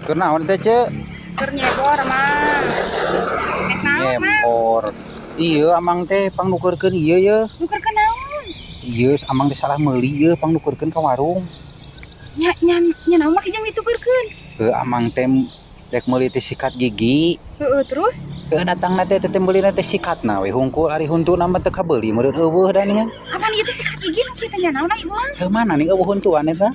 Keur naon teh, Ce? Keur nyebor, Mang. Rek naon, Mang? Nyebor. Iya, Amang teh pangnukeurkeun ieu ye. Nukerkeun naon? Iya, Amang teh salah meuli ieu, pangnukeurkeun ka warung. Nya nya nya naon mah kijang ditukerkeun? Heuh, Amang teh rek meuli teh sikat gigi. Heeh, terus? Heuh, datangna teh teh meulina teh sikatna we hungkul, ari huntuna mah teu kabeuli meureun, euweuh da nih. Apaan ieu teh sikat gigi nu kieu teh, nya naon ai, Mang? Heuh, mana nih euweuh huntuan eta?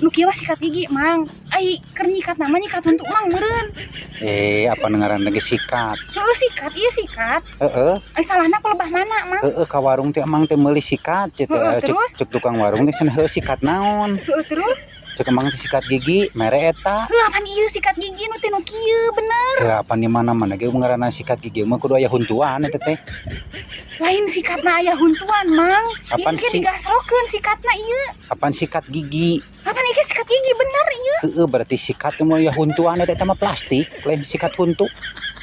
Nu kieu mah sikat gigi, Mang. Ai keur nyikat nama nyikat huntu Mang meureun. Eh, apa ngaranna ge sikat? Heeh, sikat, ieu sikat. Heeh. Ai salahna pelebah mana, Mang? Heeh, ka warung teh Amang teh meuli sikat cek teh. Heeh, cek terus? Cek tukang warung teh cenah, heuh, sikat naon? Heeh, terus? Cek Amang teh sikat gigi, mere eta. Heuh, apaan ieu sikat gigi nu teh nu kieu bener. Heuh, apa di mana-mana ge ngaranna sikat gigi mah kudu aya huntuan eta teh. Lain sikatna aya huntuan, Mang. Apaan Ieu ge sih? Digasrokeun sikatna ieu. Apaan sikat gigi? Apaan ieu sikat gigi bener ieu? Heeh, berarti sikat teh mah aya huntuan eta, eta mah plastik, lain sikat huntu.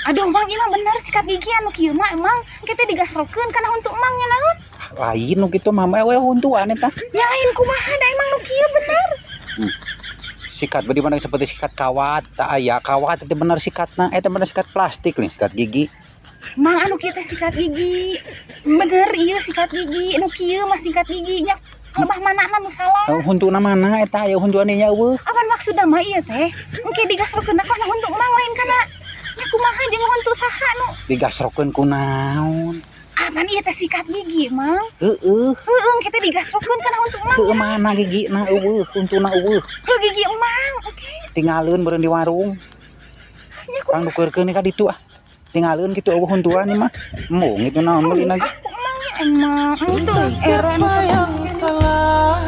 Aduh, Mang, ieu mah bener sikat gigi anu kieu mah emang engke teh digasrokeun kana huntu Mang, nya naon? Lain nu kitu mah, we huntuan eta. Nya lain kumaha, da emang nu kieu bener. Sikat beri mana seperti sikat kawat, tak aya kawat itu bener sikatna, eta bener sikat plastik nih, sikat gigi. Mang, anu kieu teh sikat gigi. Bener ieu sikat gigi, nu kieu mah sikat gigi nya lebah mana nu salah? Oh, huntuna mana eta, aya huntuan nya euweuh. Apaan maksudna mah ieu teh? Engke digasrokeun kana huntu Mang, lain kana nya kumaha jeung huntu saha nu? Digasrokeun ku naon? Apaan ieu teh sikat gigi, Mang? Heeh. Heeh, engke teh digasrokeun kana huntu Mang. Heueuh, mana gigina, euweuh, huntuna euweuh. Heuh, gigi Mang, oke. Tinggalkeun meureun di warung. Nya kumaha? Pangnukeurkeun ka ditu ah. Tinggalkeun kitu, euweuh huntuan ieu mah. Embung itu naon meulina ge. Ah, ku Mang nya emang itu era Siapa yang salah?